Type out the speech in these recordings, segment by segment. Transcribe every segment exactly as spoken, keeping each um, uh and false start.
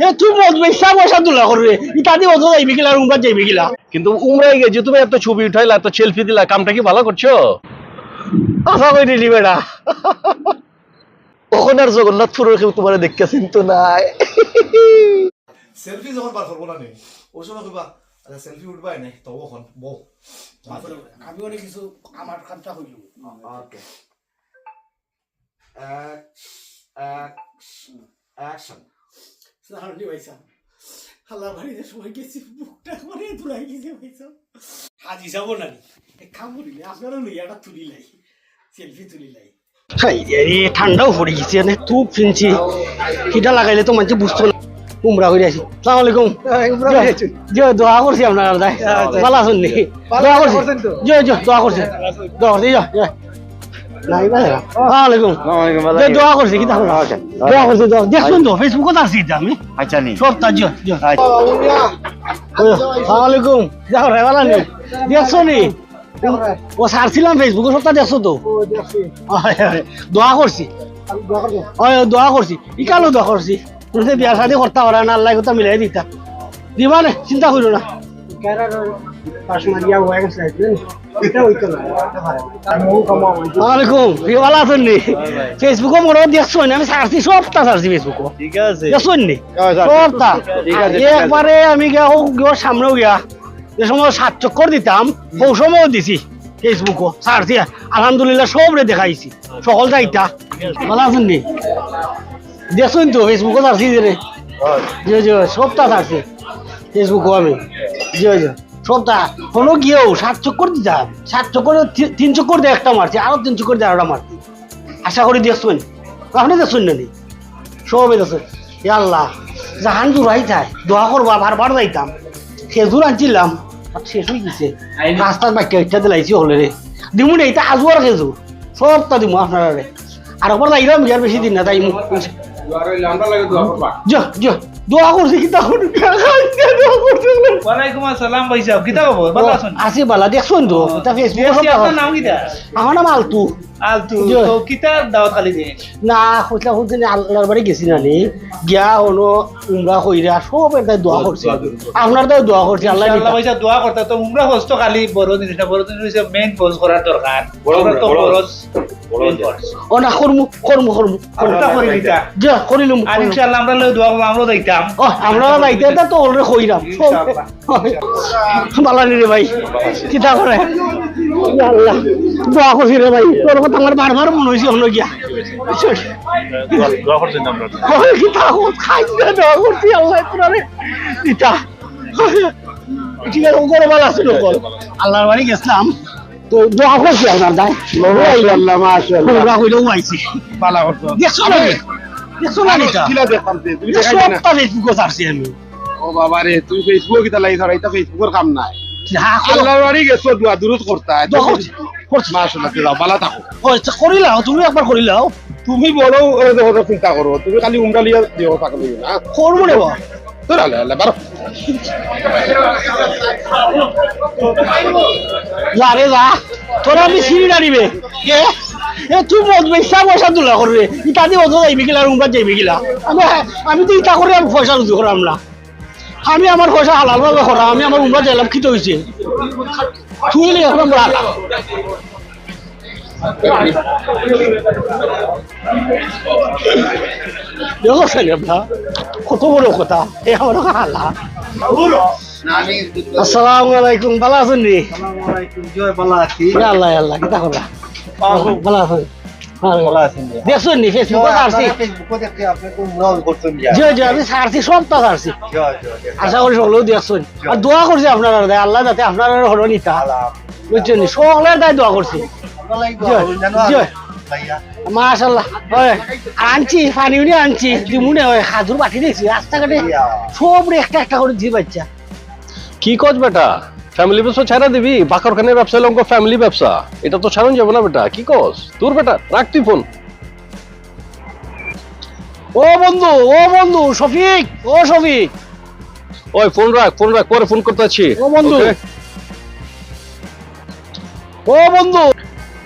এ, তুই মদ বেচা পয়সা তুলা কররে, ইতা দি অত যাইবে কিলা, আর উমরাত যাইবে কিলা? কিন্তু উমরায় গিয়া যে তুমি এত ছবি উঠাইলা, এত সেলফি দিলা, কামটা কি ভালা করছো? আশা করি নি বেটা। অখন আর জগন্নাথপুরর কেউ তুমারে দেখিয়া চিনতো নায়। সেলফি যখন বার করবো না নি, ওই সময় কইবা, "আচ্ছা, সেলফি উঠবায় নি, তো অখন বউ।" আমি অনেক কিছু আমার কামটা হইল। ওকে। এক, এক, অ্যাকশন। সালাম রে ভাই সাহেব। আল্লাহ বাড়িতে সময় গেছি, বুকটা করে দৌড়াই গেছে ভাই সাহেব। হাজি সাহেব না নি? এক কাম করিলে, আপনারা লইয়া একটা তুলি লাই, সেলফি তুলি লাই। হায় রে, ঠান্ডাও পড়ি গেছে, এনে তুপ ফিনছি। কিটা লাগাইলে তো মানষে বুঝতো না। উমরা করি আইছি। সালাম আলাইকুম। হ্যাঁ, উমরা করি আইছি। জি, দোয়া করছি আপনারার দায়। আচ্ছা। ভালা আছইন নি? ভালা দোয়া করছি। করছেন তো? জি, জি, দোয়া করছি। দোয়া করছি, জি, জি। নাই ভাই। সালাম আলাইকুম। ওয়ালাইকুম, ভালা জি, আছি। দোয়া করছি, কিতা করবো? আচ্ছা। দোয়া করছি, দোয়া। দেখছইন তো, Facebook-ও ছাড়ছি ইটা আমি। আচ্ছা, নি। সবটা, জি, জি। আচ্ছা। ওই, সালাম আলাইকুম। যাও রে, ভালা নি? দেখছো নি? ও ছাড়ছিলাম Facebook-ও, সবটা দেখছো তো? ও, দেখছি। হয়, হয়, দোয়া করছি। আমি দোয়া করবো। হয়, দোয়া করছি। ইকালও দোয়া করছি। তুমি যে বিয়া শাদী করতা পারো না, আল্লায় কথা মিলাই দিতা। দিবা নে, চিন্তা করিও না। পাশ মারিয়া হয়ে গেছে, বুঝলেন? এটা হইতো না, এটা পারে না। আমি ও কামাও হইতো। ওয়ালাইকুম, কি ভালা আছইন নি? Facebook-ও মনে হয় দেখছো না, আমি ছাড়ছি, সবটা ছাড়ছি Facebook-ও। ঠিক আছে। দেখছো নি? হ্যাঁ, ছাড়ছি। সবটা। ঠিক আছে, ঠিক আছে। একবারে আমি গিয়া, ও, ওর সামনেও গিয়া, যে সময় সাত চক্কর দিতাম, হুম। ও সময়ও দিছি Facebook-ও, ছাড়ছি। আলহামদুলিল্লাহ, সবরে দেখাইছি, সকল যাইতা। ভালা আছইন নি? দেখছইন তো, Facebook-ও ছাড়ছি যে রে। হয়। জি, জি, সবটা ছাড়ছি Facebook-ও আমি। জি, জি, সবটা। হনো গিয়াও সাত চক্কর দিতাম, সাত চক্কর, তি-, তিন চক্কর দিয়া একটা মারছি, আরো তিন চক্কর দিয়া আরোটা মারছি। আশা করি দেখছইন, আপনে দেখছইন না নি? সবে দেখছইন। ইয়া আল্লাহ, জাহান জুড়াই যায়, দোয়া করবা, বারবার যাইতাম। খেজুর আনছিলাম, আর শেষ হয়ে গেছে। রাস্তার বাইকটা একটা দিলাইছি হলে রে। দিমু নে, ইটা আজুয়ার খেজুর। সবটা দিমু আপনারারে। আর একবার যাইলাম, ইয়ার বেশি দিন না, যাইমু। দোয়া রইল, আমরা লাগে দোয়া করবা। জি, জি। দোয়া করছি, কিতা করবো? দোয়া করছি। ওয়ালাইকুম আসসালাম ভাই সাহেব, কিতা খবর? ভালা আছইন? আছি ভালা, দেখছইন তো? ও, ইটা Facebook-ও দেখছি, সব আপনার নাম কিতা? আমার নাম আলতু। আলতু, জি। তো কিতার দাওয়াত খালি দিন? না, কইলা কইতে নি আল্লাহর বাড়ি গেছি না নি। গিয়া হনো উমরা কইরা সব এর দায় দোয়া করছি। দোয়া করছি। আপনার দায় দোয়া করছি, আল্লাহ ইনশাআল্লাহ নিতা। ভাই সাহেব, দোয়া করতা তো উমরা হজ তো খালি বড় জিনিস না, বড় জিনিস হইছে মেইন হজ করার দরকার। বড় আমরা উমরা, তো বড় ফরজ, উমরা। বড় মেইন উমরা। ফরজ। ও না, করমু, করমু, করমু। আমরা করি দিতা। জি, করিলুম, আর করিলুম। ইনশাআল্লাহ আমরা লগে দোয়া করবো, আমরাও যাইতাম। ও, আমরাও যাইতে, এটা তো already কইরাম। ইনশাআল্লাহ। ভালা নি রে ভাই? কিতা করে? ইয়া আল্লাহ, দোয়া করছি রে ভাই। তোর কথা আমার বারবার মনে হইছে, হলো গিয়া। দোয়া, দোয়া করছেন আমরা। ওই কিতা, ও খাইছে, দোয়া করছি, আল্লাহ তোরারে দিতা। ঠিক আছে, ও করে ভালা আছে লোক। আল্লাহর বাড়ি গেছিলাম, তো দোয়া করছি আপনার দায়। মাশাআল্লাহ, মাশাআল্লাহ। উমরা কইলেও আইছি। ভালা করছো। দেখছো না নি? দেখছো না নি ইটা? কিলা দেখতাম যে, তুমি ইটা দেখাই না। সবটা Facebook-ও ছাড়ছি আমি। ও বাবা রে, তুমি Facebook-ও কিতা লাগি ছাড়া? ইটা Facebook-র কাম নায়। না, করো। আল্লাহর বাড়ি গেছো, দোয়া দুরুদ করতা। দোয়া করছি, করছি। মাশাআল্লাহ, যাও, ভালা থাকো। ও, আচ্ছা, করিলাও, তুমি একবার করিলাও। তুমি বড়, ওরে দেখো, চিন্তা করো। তুমি খালি উমরা লিয়া দিও, পাগল হইও না। করবো রে বাবা। তোরা আল্লাহ, আল্লাহ, বারো। যা রে যা, তোরা আমি চিনি না নিবে। কে? এ, তুই মদ বেচা পয়সা তুলা কররে। ইতা দি অত যাইবে কিলা, আর উমরাত যাইবে কিলা? আমি, আমি তো ইতা করে আমি পয়সা রুজি করাম না। আমি আমার পয়সা হালাল ভাবে করাম, আমি আমার উমরাত যাইলাম, কিতা হইছে? তুই লে এক নম্বর আলা। দেখো সাহেব, না? কত বড় কথা, এ আমার হালা। আসসালামু আলাইকুম, ভালা আছইন নি? আসসালামু আলাইকুম, জি অয়, ভালা আছি। ইয়া আল্লাহ, ইয়া আল্লাহ, কিতা খবর? ভালা আছইন? ভালা আছইন নি? দেখছইন নি, Facebook-ও ছাড়ছি। Facebook-ও দেখছি, আপনি তো উমরা করছেন। জি, জি, আমি ছাড়ছি, সবটা ছাড়ছি। জি, জি, জি। আশা করি সকলেও দেখছইন। জি। আর দোয়া করছি আপনারার দায়, আল্লাহ যাতে আপনারার হলো নিতা। আল্লাহ। বুঝছইন নি? সকলের দায় দোয়া করছি। জি, জি। মাশাআল্লাহ। ওই, আনছি, পানি উনি আনছি, দিমুনে ওই খাজুর বাটি দিছি, রাস্তাঘাটে সবরে একটা একটা করে দিছি বাচ্চা। কি কস বেটা? ফ্যামিলি ব্যবসা ছাড়া দিবি? বাকরখানের ব্যবসা হইলো ফ্যামিলি ব্যবসা, এটা তো ছাড়ন যাবে না বেটা। কি কস? দূর বেটা, রাখ তুই ফোন। ও বন্ধু, ও বন্ধু, শফিক, ও শফিক। ওই ফোন রাখ, ফোন রাখ, পরে ফোন করতে আছি। ও বন্ধু। ওকে? ও বন্ধু।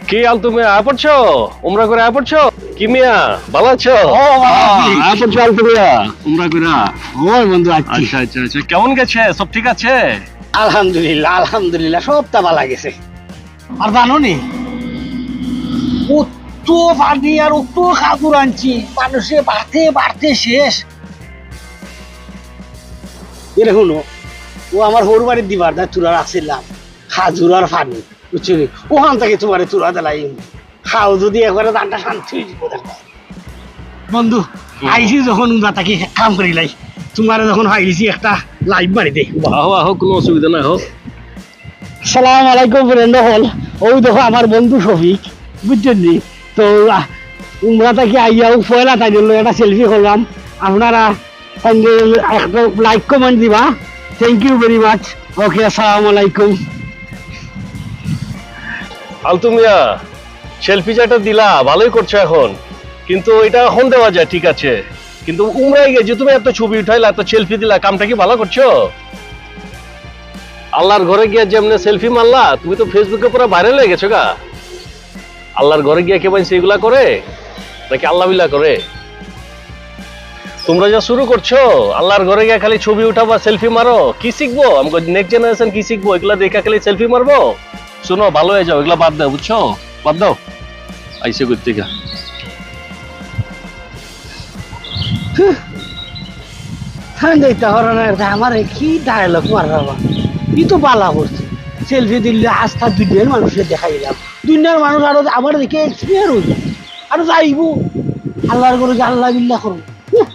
কি আলতু মিয়া, আয় পড়ছো? উমরা করি আয় পড়ছো? কি মিয়া, ভালা আছো? ও, ভালা আছি। আয় পড়ছো আলতু মিয়া, উমরা করি? ওই বন্ধু, আছি। আচ্ছা, আচ্ছা, আচ্ছা। কেমন গেছে? সব ঠিক আছে? আলহামদুলিল্লাহ, আলহামদুলিল্লাহ, সবতা ভালা গেছে। আর জানো নি, অত পানি আর অত খাজুর আনছি, মানুষে বাড়তে বাড়তে শেষ। এরে হুনো, ও আমার হউর বাড়ির দিবার দায় তুরা রাখছিলাম, খাজুর আর পানি, বুঝছো নি? ওখান থাকি তুমারে তুরা দিলাইমু। খাও যদি একবারে জানটা শান্তি অইযিবো দেখো। বন্ধু, হুম। আইছি যখন উমরা থাকি এক কাম করিলাই, তুমারে যখন পাইলিছি একটা live মারি দেই। আহো, আহো, কুনু অসুবিধা নাই, আহো। সালাম আলাইকুম friend অকল। অউ দেখো আমার বন্ধু শফিক, বুঝছইন নি? তো, আহ, উমরা থাকি আইয়া অউ পয়লা তাইন লগে একটা selfie করলাম। আপনারা তাইন একটা like comment দিবা। Thank you very much. Okay, আসসালামু আলাইকুম। আলতু মিয়া, selfie যেটা দিলা, ভালোই করছো এখন, কিন্তু এটা এখন দেওয়া যায়, ঠিক আছে, কিন্তু উমরায় গিয়া যে তুমি এত ছবি উঠাইলা, এত selfie দিলা, কামটা কি ভালা করছো? আল্লার ঘরে গিয়া যেমনে selfie মারলা, তুমি তো Facebook-এ পুরা viral অইগেছো গা। আল্লার ঘরে গিয়া কেউ মানষে ইগুলা করে, নাকি আল্লা বিল্লা করে? তুমরা যা শুরু করছো, আল্লার ঘরে গিয়া খালি ছবি উঠাবা, selfie মারো, কি শিখবো? আমগো next generation কি শিখবো? ইগুলা দেখিয়া খালি selfie মারবো? হুনো, ভালা অইযাও, ইগুলা বাদ দেও, বুঝছো? বাদ দেও। আইছে কই থাকি? হুঁ। ঠান্ডা ইতা হরো না, এটা আমারে কি dialogue মাররা বা? ই তো ভালা করছে। Selfie দিলে আস্তা দুনিয়ার মানুষরে দেখাইলাম। দুনিয়ার মানুষ আরো আমার দেখে expert অইবো। আরো যাইবো। আল্লার ঘরে গিয়া আল্লা বিল্লা করবো। হুঁ।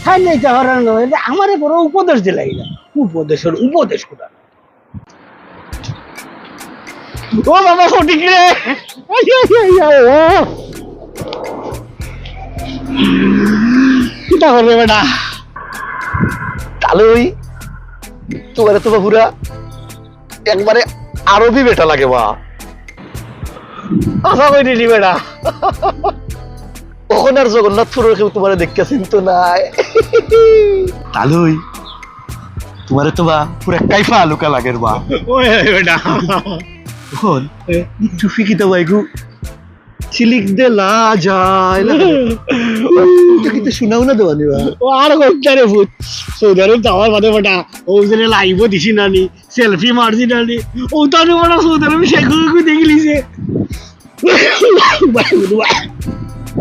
ঠান্ডা ইতা হরো না, এটা আমারে বড় উপদেশ দিলাইলা। উপদেশের উপদেশ কোথাকার। ও বাবা, ফটিক রে। আই, আই, আই, আই, ও। কিতা করবে বেটা? তালই, তুমারে তো পুরা একবারে আরবি বেটা লাগে বা। আশা করি নি বেটা। অখন আর জগন্নাথপুরর কেউ তুমারে দেখিয়া চিনতো নায়। তালই, তুমারে তো বা পুরা কাইফা আলুকা লাগের বা। ওই, ওই, বেটা। অখন এ? ই টুপি কিতা বা এগু? ঝিলিক দে লা যায়, লা যায়। ও, ইটা কিতা সোনা উনা দেওয়া নি বা? ও আর কইতা রে ফুত। সৌদি আরব যাওয়ার বাদে বেটা, অউ যে live-ও দিছি না নি, selfie মারছি না নি। অউ তো আমি বেটা সৌদি আরব শেখ দেখলিছে।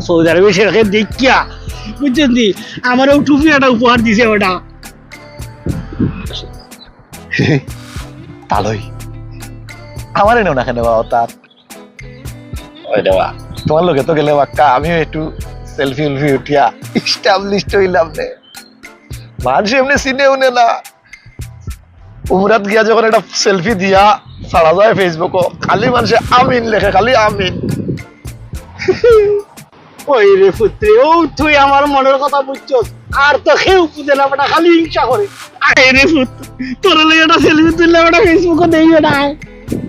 সৌদি আরবে শেখে দেখিয়া, বুঝছইন নি? আমারে অউ টুপি একটা উপহার দিছে বেটা। তালই, আমারে নেও না কেনে বা অতাত? ওই দেওয়া। তুমার লগে তো গেলে বাক্কা, আমিও একটু selfie উলফি উঠিয়া establish অইলাম নে। মানষে এমনে চিনে উনে না। উমরাত গিয়া যখন একটা selfie দিয়া ছাড়া যায় Facebook-ও, খালি মানষে আমিন লেখে, খালি আমিন। ওই রে পুত্রে, ও তুই আমার মনের কথা বুঝছস, আর তো কেউ বুঝে না বেটা, খালি হিংসা করে। আয় রে পুত, তোর লগে একটা selfie তুললে বেটা Facebook-ও দেই বেটা। আয়।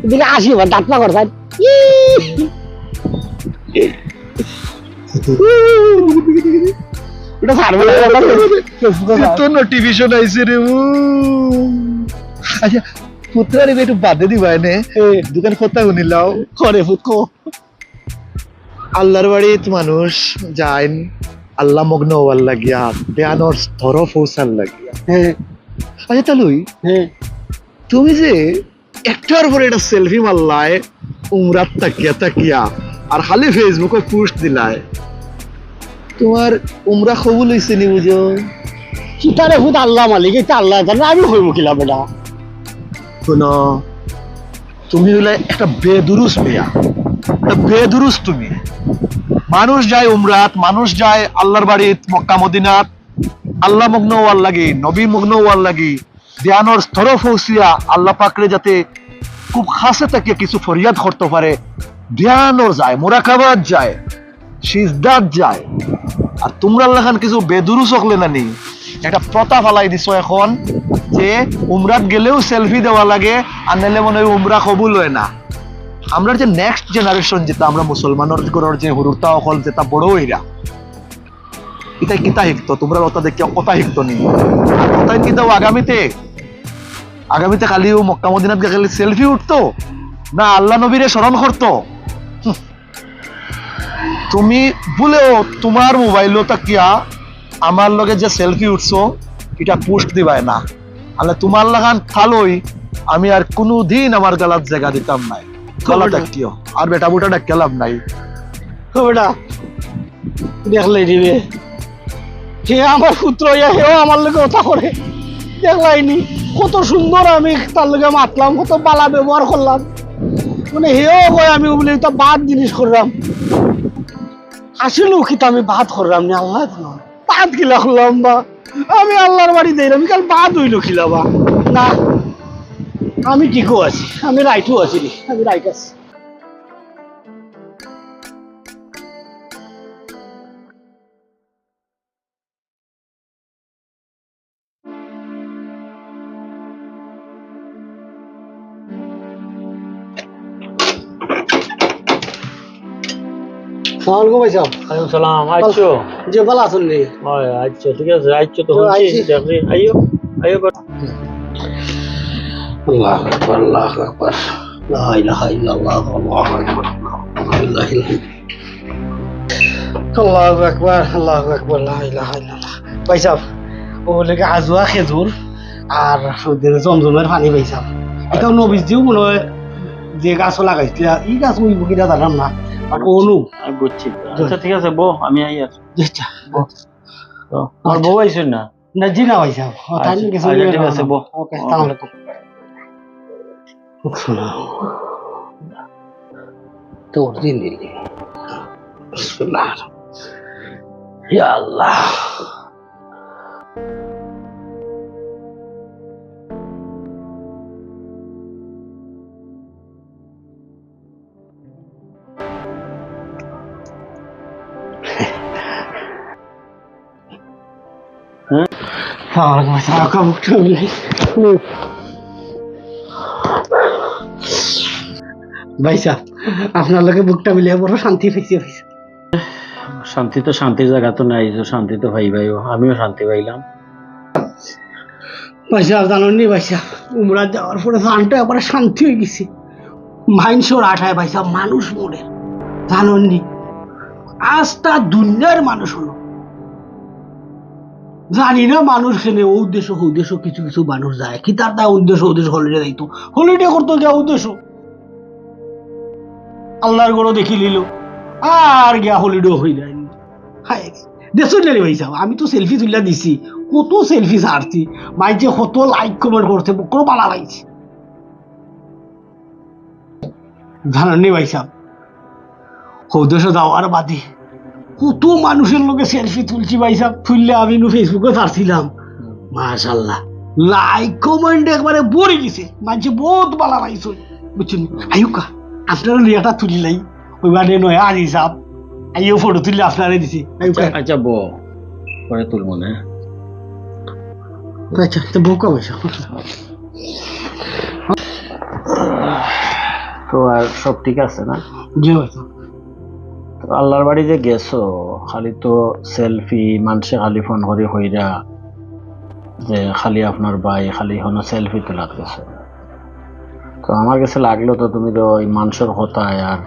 এদিকে আসি বা, দাঁত না করতাম। ইহ। এটা ছাড়বো না, এটা Facebook-ও ছাড়। তো notification আইছে রে, ও। আচ্ছা, পুত্রারে একটু বাদে দিবা এনে। এ। দুখান কথা হুনিলাও। করে পুত, ক। আল্লার বাড়িত মানুষ যাইন আল্লা মগ্ন অওয়ার লাগিয়া, ধ্যানর স্তর পৌঁছার লাগিয়া। হ্যাঁ। আচ্ছা, তালই, হ্যাঁ। তুমি যে একটার পরে একটা selfie মারলায়, উমরাত থাকিয়া থাকিয়া, আর খালি Facebook-ও post দিলায়, তুমার উমরা কবুল অইছে নি বুঝো? কিতারে পুত আল্লা মালিক, ইটা আল্লায় জানে, আমি কইমু কিলা বেটা? হুনো, তুমি অইলায় একটা বেদুরুস মিয়া, একটা বেদুরুস তুমি। মানুষ যায় উমরাত, মানুষ যায় আল্লার বাড়িত মক্কা মদিনাত, আল্লা মগ্ন অওয়ার লাগি, নবী মগ্ন অওয়ার লাগি, ধ্যানর স্তর পৌঁছিয়া আল্লা পাকরে যাতে খুব কাছে থাকিয়া কিছু ফরিয়াদ করতো পারে, ধ্যানও যায়, মুরাকাবাত যায়, সিজদাত যায়। আর তুমরার লাখান কিছু বেদুরুস অকলে নানি একটা প্রথা ফালাই দিছো অখন যে উমরাত গেলেউ selfie দেওয়া লাগে, আর নাইলে মনে অয় উমরা কবুল অয় না। আমরার যে next generation যেটা, আমরা মুসলমানর ঘরর যে হুরুতা অকল যেটা বড় অইরা, ইতায় কিতা হিকতো? তুমরার অতা দেখিয়া অতা হিকতো নি? আর অতাইন কিতা অউ আগামীতে, আগামীতে খালি অউ মক্কা মদিনাত গিয়া খালি selfie উঠতো, না আল্লা নবীরে স্মরণ করতো? হুঁ, তুমি ভুলেও তুমার মোবাইলো থাকিয়া আমার লগে যে সেলফি উঠছো, ইটা পোস্ট দিবায় না। আলে তুমার লাখান কালই আমি আর কুনুদিন আমার গালাত জাগা দিতাম নায়। বালা থাকিও। আর বেটা বুটা ডাকিয়া লাভ নাই। ও বেটা, দেখলে দিবে। হে আমার পুত্র ইয়া, হেও আমার লগে কথা করে। দেখলায়নি, কত সুন্দর আমি তার লগে মাতলাম, কত বালা ব্যবহার করলাম। মানে, হেও কয় আমি বুলে ইতা বাদ জিনিস করলাম। আসলেও কিতা আমি বাদ করলাম নি, আল্লায় জানে। বাদ কিলা করলাম বা? আমি আল্লার বাড়ি যাইরাম, ইখান বাদ অইলো কিলা বা? না, আমি ঠিকও আছি, আমি রাইটও আছি রে, আমি রাইট আছি। সালাম আলাইকুম ভাইসাব। ওয়ালাইকুম সালাম। আইছো? জি, বালা আছইন নি? অয়, আইছো, ঠিক আছে, আইছো তো। তো হুনছি, আইছি। দেখি, আইও, আইও। আল্লাহু আকবার, আল্লাহু আকবার। লা ইলাহা ইল্লাল্লাহ, আল্লাহু আকবার। লা ইলাহা ইল্লাল্লাহ। আল্লাহু আকবার, আল্লাহু আকবার, লা ইলাহা ইল্লাল্লাহ। ভাইসাব, অউ লেগে আজুয়া খেজুর আর ওই যে জমজমের পানি ভাইসাব। ইটা নবীজিও মনে অয় যে গাছও লাগাইছিলা, ই গাছ অইবো কিনা জানলাম না, but অনু। আমি বুঝছি। আচ্ছা, ঠিক আছে, বও, আমি আই আর। জি, আচ্ছা। বও। তো, আমার আচ্ছা। বউ আইছইন না? না, জি না ভাইসাব। ও, তাই আচ্ছা, গেছে আচ্ছা, ঠিক আছে, বও। ওকে, ওকে। আসসালামু আলাইকুম। তো দিন দিন। বিসমিল্লাহ। ইয়া আল্লাহ। হ্যাঁ? সালাম আলাইকুম, ভাইসাব, বুকটা মিলাই। ভাইসাব, আপনার লগে বুকটা মিলাই বড় শান্তি পাইছি ভাইসাব। শান্তি তো শান্তির জাগা তো নাই, তো শান্তি তো পাইবায়ও, আমিও শান্তি পাইলাম। ভাইসাব, জানইন নি ভাইসাব, উমরাত যাওয়ার পরে জানটা একবারে শান্তি অইগেছে। মাইনষর আশায় ভাইসাব মানুষ মরে, জানইন নি? আস্তা দুনিয়ার মানুষ অইলো। জানি না মানুষ কেনে অউ দেশো, হউ দেশো কিছু কিছু মানুষ যায়। কিতার দায় অউ দেশো, হউ দেশো holiday যাইতো? Holiday করতো গিয়া অউ দেশো। আল্লার ঘরও দেখিলিলো, আর গিয়া holiday অই যায়। হায় রে, দেখছইন না রে ভাইসাব, আমি তো selfie তুলিয়া দিছি, কত selfie ছাড়ছি, মাইনষে কত like comment করছে, বড় বালা পাইছি। জানইন নি ভাইসাব, হউ দেশো যাওয়ার বাদে কত মানুষর লগে selfie তুলছি ভাইসাব, তুলিয়া আমি নু Facebook-ও ছাড়ছিলাম। মাশাআল্লাহ, like comment একবারে ভরিগেছে, মাইনষে বউত বালা পাইছইন, বুঝছইন? আইউক্কা, আপনারে লইয়া একটা তুলিলাই, অউ বাদে নয়া আলী সাব আইয়া ফটো তুলিয়া আপনারে দিছে। আইউক্কা। আচ্ছা, আচ্ছা, বও, পরে তুলমু নে। আচ্ছা, তো বউক্কা ভাইসাব। তো আর সব ঠিক আছে না? জি ভাইসাব। তো আল্লার বাড়ি যে গেছো, খালি তো selfie, মানষে খালি phone করি কইরা যে খালি আপনার ভাই, খালি হনো selfie তুলাত গেছে। তো আমার গেছে লাগলো তো তুমি তো অউ মানষর কথায় আর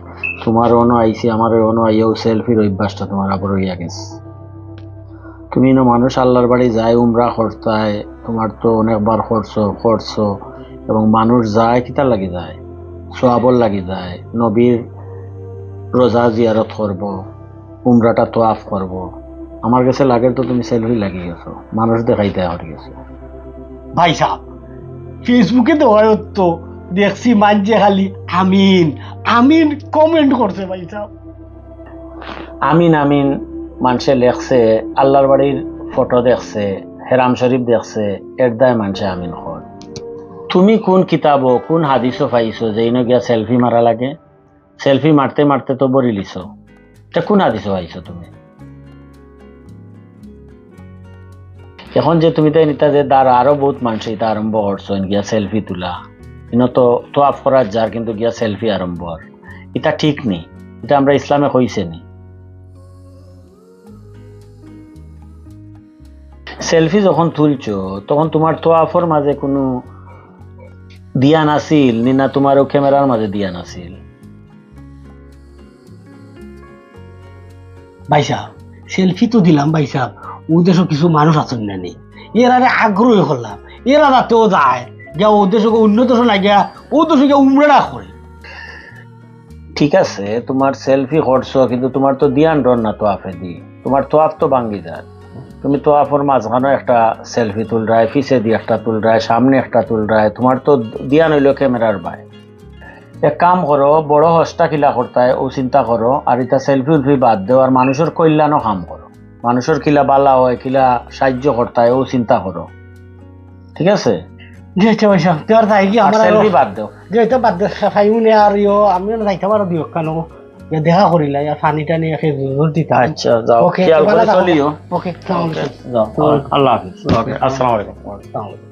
তুমার অনো আইছি, আমার অনো আইয়াও selfie-র অভ্যাসটা তুমার আবার অইয়া গেছে। তুমি ইনো মানুষ আল্লার বাড়ি যায়, উমরা করতায়, তুমার তো অনেকবার করছো, করছো, এবং মানুষ যায়, কিতার লাগি যায়? সওয়াবর লাগি যায়, নবীর রোজা জিয়ারত করবো, উমরাটা তোয়াফ করবো। আমার গেছে লাগের তো তুমি selfie লাগি গেছো, মানুষ দেখাইতায় করি গেছো। ভাইসাব, Facebook-এ তো অয় তো দেখছি মাইনষে খালি আমিন, আমিন comment করছে ভাইসাব। আমিন, আমিন মানষে লেখছে, আল্লার বাড়ির ফটো দেখছে, হেরাম শরীফ দেখছে, এর দায় মানষে আমিন কর। তুমি কুন কিতাবো, কুন হাদিসো পাইছো যে ইনো গিয়া selfie মারা লাগে? Selfie মারতে মারতে তো ভরিলিছো। তে কুন হাদিসো পাইছো তুমি? এখন যে তুমি তাইন ইতা যে দ্বারা আরো বউত মানষে ইতা আরম্ভ করছইন গিয়া selfie তুলা, ইনো তো তোয়াফ করার যার, কিন্তু গিয়া selfie আরম্ভ অর, ইতা ঠিক নি, ইতা আমরা ইসলামে কইছে নি। Selfie যখন তুলছো, তখন তুমার তোয়াফর মাঝে কুনু ধ্যান আছিল নি, না তুমার অউ camera-র মাঝে ধ্যান আছিল? ভাইসাব, সেলফি তো দিলাম ভাইসাব, অউ দেশো কিছু মানুষ আছইন না নি, এরারে আগ্রহী করলাম, এরা যাতেও যায়, গিয়া অউ দেশো, অইন্য দেশো না গিয়া, অউ দেশো গিয়া উমরাটা করে। ঠিক আছে, তুমার সেলফি করছো, কিন্তু তুমার তো ধিয়ান রয় না তোয়াফেদি, তুমার তোয়াফ তো ভাঙ্গি যার। তুমি তোয়াফর মাঝখানো একটা সেলফি তুলরায়, পিছেদি একটা তুলরায়, সামনে একটা তুলরায়, তুমার তো ধিয়ান অইলো ক্যামেরার বায়। এক কাম করো, বড় হজটা কিলা করতায় অউ চিন্তা করো, আর ইতা সেলফি উলফি বাদ দেও, আর মানুষর কল্যাণো কাম করো, মানুষর কিলা ভালা অয়, কিলা সাহায্য করতায় অউ চিন্তা করো, ঠিক আছে? জি আচ্ছা ভাইসাব, তে আর যাইগি, আর আমার আরো সেলফি বাদ দেও। জি, ইতা বাদ দে, খাইমু নে আর ইয়ো, আমিও না যাইতাম আরো দিও কেন, যে দেখা করিলাই, আর পানি টানি একে জোর দিতাম। আচ্ছা, যাও, ওকে, খেয়াল ভালো করে থাকো। চলিও। ওকে, আসসালামু আলাইকুম। যাও, আল্লাহ হাফিজ। ওকে, আসসালামু আলাইকুম। আসসালামু আলাইকুম।